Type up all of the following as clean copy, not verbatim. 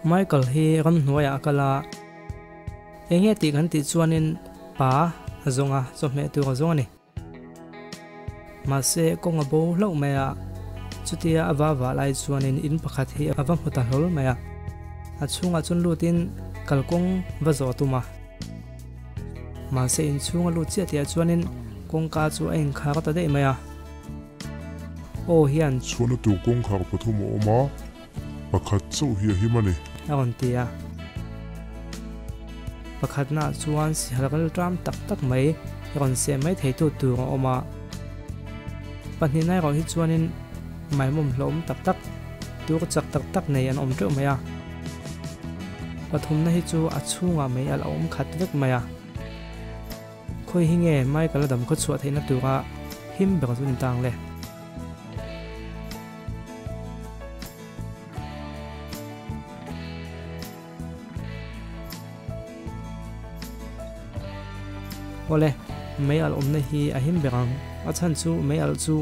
Michael hi ramhnuaiah a kal a, enge tih kan tih chuanin pa a zawng a, chawhmeh tur a zawng a ni. Mahse kawng a bo hlauh mai a, chutia a va vah lai chuanin in pakhat hi a va hmu ta hlawl mai a, a chhungah chuan lutin kalkawng va zawh a tum a. Mahse inchhung a lut chiah tihah chuanin kawngka chu a inkhar ta daih mai a, aw hian. Chhuahna tur kawngkhar pathum a awm a, pakhat chauh hi a him a ni. A rawn ti a. Pakhatnaah chuan sihal ral ṭam tak tak mai rawn seh mai theitu tur a awm a. Pahnihna erawh hi chuanin maimawm hlauhawm tak tak, tur chak tak tak nei an awm ṭeuh mai a. Pathumna hi chu a chhungah mei a la awm khat vek mai a. Khawi hi nge Michael a dam khaw chhuah theihna tura him ber chu ni tang le? Awle, mei alh awmna hi a him ber ang. A chhan chu mei alh chu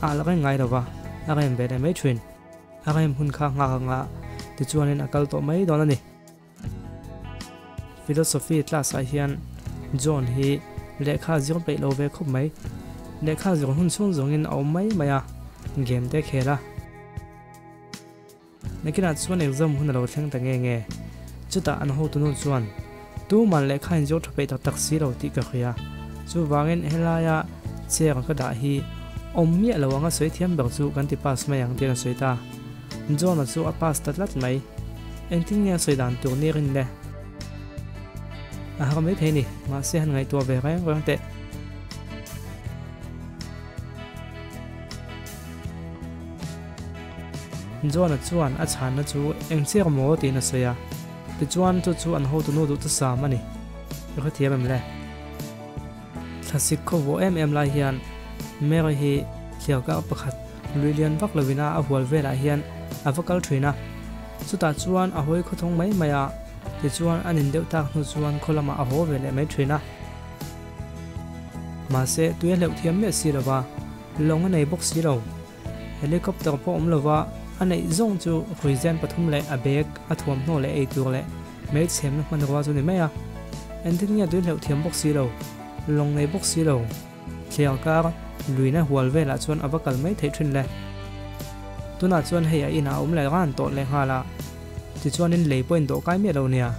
a alh reng ngai lo va, a rem ve leh mai thin. A rem hun kha nghak anga tichuanin a kal tawh mai dawn a ni. Philosophy class ah hian John hi lehkha zir peih lo ve khawp mai. Lehkha zir hun chhung zawngin a awm mai mai a, game te khel a. Nakinah chuan exam hun a lo thleng ta nge nge. Chutah an hotunu chuan, Tuman lehkha in zir tha peih tak tak si lo tih ka hria. Chuvangin helaia chair ka dah hi awm miah lo anga sawi thiam ber chu kan ti pass mai ang tiin a sawi ta. John-a chu a pass ta tlat mai. Engtin nge a sawi dan tur ni rin le? A har mai thei ni, mahse han ngaihtuah ve reng reng teh. John-a chuan a chhanna chu eng chiah maw tiin a sawi a, tichuan chu chu an hotunu duh chusam a ni. I hrethiam em le? Thlasik khaw vuah em em lai hian Mary hi thliarkar pakhat lui lian vak lovin a a hual velah hian a va kal thin a. Chutah chuan a hawi khawthawng mai mai a, tichuan a nin deuh tak hnu chuan khaw lamah a haw ve leh mai thin a. Mahse, tui a hleuh thiam miah si lova, lawng a nei bawk si lo. Helicopter pawh awm lova, a neih zawng chu hruizen pathum leh a bag, a thuamhnaw leh eitur leh hmeichhemna hmanrua chu ni mai a. Engtin nge tui hleuh thiam bawk si lo, lawng nei bawk si lo. Thliar kar luina hual velah chuan a va kal mai theih thin le. Tunah chuan hei a inah a awm leh ran tawh lehnghal a, tichuanin lei pawhin dawhkai miah lo nia.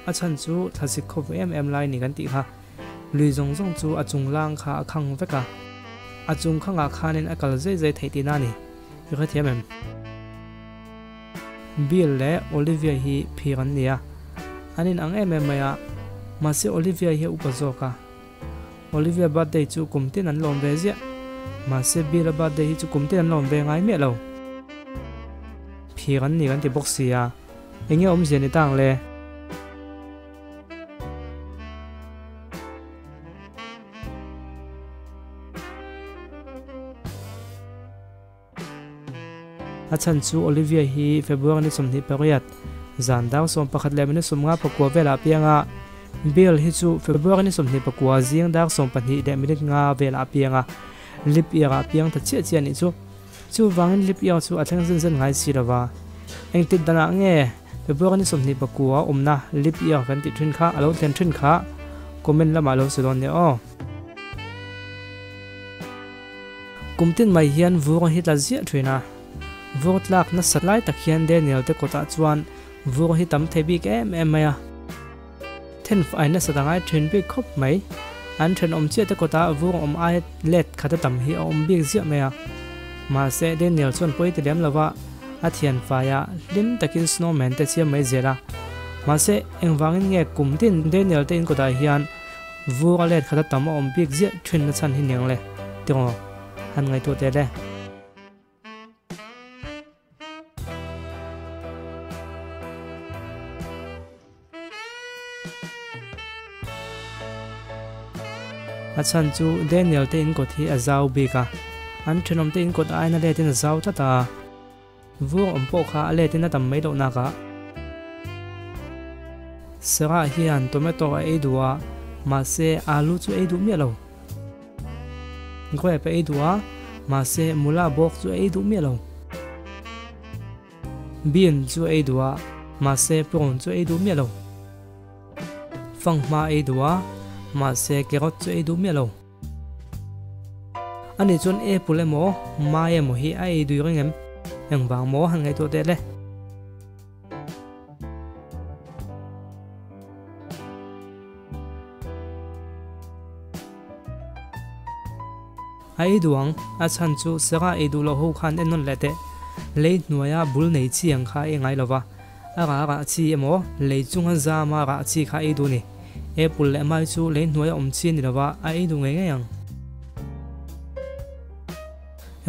A chhan chu thlasik khawp em em lai ni kan tih kha. Lui zawng zawng chu a chung lang kha a khang vek a. A chung khangah khanin a kal zai zai theih tihna a ni. I hrethiam em? Bill leh Olivia hi phir an ni a. An inang em em mai a. Mahse Olivia hi a upa zawk a. Olivia birthday chu kum tin an lawm ve ziah. Mahse Bill-a birthday hi chu kum tin an lawm ve ngai miah lo. Phir an ni kan ti bawk si a, eng nge awmzia ni tang le? A chhan chu Olivia hi February ni 28, zan dar 11 leh minute 59 velah a piang a, Bill hi chu February ni 24 zing dar 12 leh minute 5 velah a piang a, leap year ah a piang ta chiah chiah a nih chu. Chuvangin leap year chu a thleng zen zen ngai si lova, engtik danah nge February ni 24 awmna leap year kan tih thin kha a lo thlen thin kha comment lamah lo sawi dawn nia aw. Kum tin mai hian vur hi tla ziah thin a, vur tlak nasa lai tak hian Daniel te kawtah chuan vur hi tam thei bik em em mai a. Thenfai nasa ta ngai thin bik khawp mai. An thenawm chiah te kawtah vur awm ai let khat a tam hi a awm bik ziah mai a. Mahse Daniel chuan pawi ti lem lova a thianfaiah hlim takin snowman te siam mai zel a. Mahse engvangin nge kum tin Daniel te in kawtah hian Vur a let khat a tam a awm bik ziah thin na chhan hi niang le tiraw han ngaihtuah teh le. A chhan chu Daniel te in kawt hi a zau bik a, an thenawm te in kawt aiin a let in a zau tlat a. Vur awm pawh kha a let in a tam mai loh nak ah. Sarah hian tomato a ei duh a, mahse alu chu ei duh miah lo. Grape a ei duh a, mahse mula bawk chu a ei duh miah lo. Bean chu a ei duh a, mahse prawn chu a ei duh miah lo. Fanghma a ei duh a, mahse carrot chu a ei duh miah lo. Ani chuan apple emaw mai emaw hi a ei dui reng em? Engvang maw han ngaihtuah teh le? A ei duh ang, a chhan chu Sarah ei duh loh ho khan en nawn leh teh. Lei hnuaia bul nei chi ang kha a ei ngai lo va, a rah rah chi emaw lei chunga zama rah chi kha a ei duh a ni. Apple leh mai chu lei hnuaia awm chi a ni lo va, a ei duh ngei ngei ang.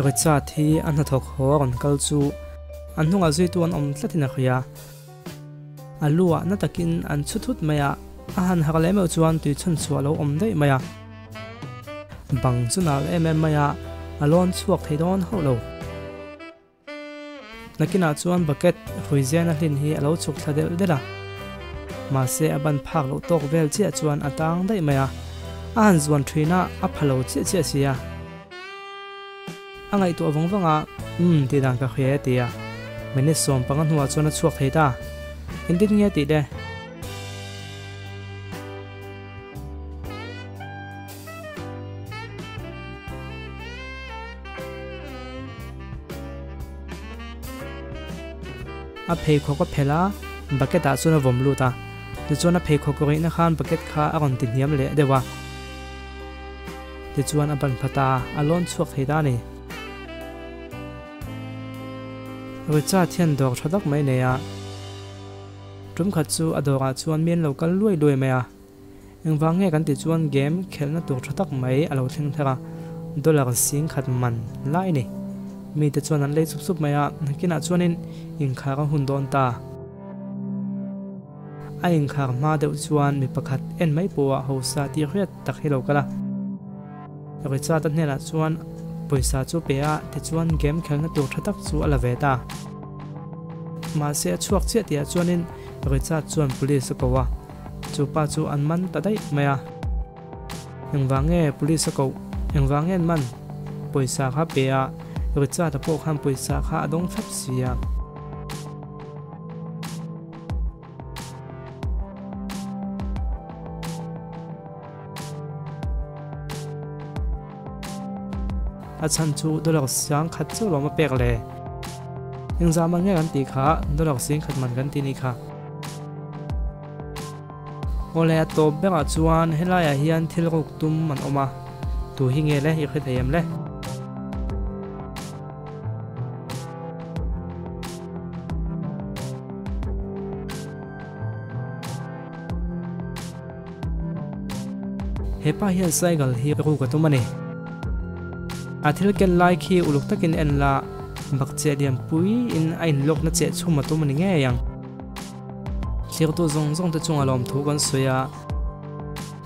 Richard hi a hnathawk haw a rawn kal chu an hnungah zuitu an awm tlatin a hria. A lu ah na takin an chhu thut mai a, a han harh leh meuh chuan tui chhun chhuah a lo awm daih mai a. Bang chu nal em em mai a, a lawn chhuak thei dawn hauh lo. Nakinah chuan bucket hruizena hlin hi a lo chhuk thla delh delh a, mahse a ban phak loh tawk vel chiah chuan a tang daih mai a, a han zuan thin a, a pha lo chiah chiah si a. A ngaihtuah vang vang a, Umm, tih dan ka hria e ti a. Minute 15 hnuah chuan a chhuak thei ta. Engtin nge tih le? A pheikhawk a phelh a, bucket ah chuan a vawm lut a. Tichuan a pheikhawk rihna khan bucket kha a rawn ti hniam leh deuh a. Tichuan a ban phat a, a lawn chhuak thei ta a ni. Richard hian dawr tha tak mai nei a. Tum khat chu a dawrah chuan mi an lo kal luai luai mai a. Engvang nge kan tih chuan game khelhna tur tha tak mai a lo thleng thar a, dollar 10,000 man lai a ni. Mite chuan an lei sup sup mai a, nakinah chuanin inkhar a hun dawn ta. A inkhar hma deuh chuan mi pakhat en mai pawha hausa tih hriat tak hi lo kal a. Richard-a hnenah chuan pawisa chu pe a, tichuan game khelhna tur tha tak chu a la ve ta. Mahse a chhuak chiah tihah chuanin Richard chuan police a ko a. Chu pa chu an man ta daih mai a. Engvang nge police a koh? Engvang nge an man? Pawisa kha pe a, Richard-a pawh khan pawisa kha a dawng thlap si a. A chhan chu dollar 10,000 chauh lawm a pek le. Engzah man nge kan tih kha dollar 10,000 man kan ti ni kha. Awle a tawp berah chuan helaiah hian thil ruk tum an awm a, tu hi nge le i hre thei em le? Hepa hian cycle hi ruk a tum a ni. A thil ken lai khi uluk takin en la, bakcheh lianpui in a inlawkna cheh chhum a tum a ni ngei ang. Thirtu zawng zawng te chunga lawmthu kan sawi a,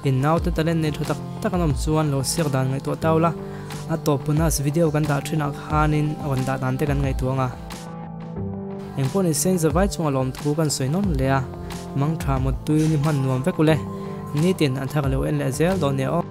in naute talent nei tha tak tak an awm chuan lo siak dan ngaihtuah tau la, a tawp bonus video kan dah thinah khanin a rawn dah dan te kan ngaihtuah ang a. Engpawh ni sen zavai chunga lawmthu kan sawi nawn leh a, mangtha mutui ni hman nuam vek ule, nitin an thar lo en leh zel dawn nia aw.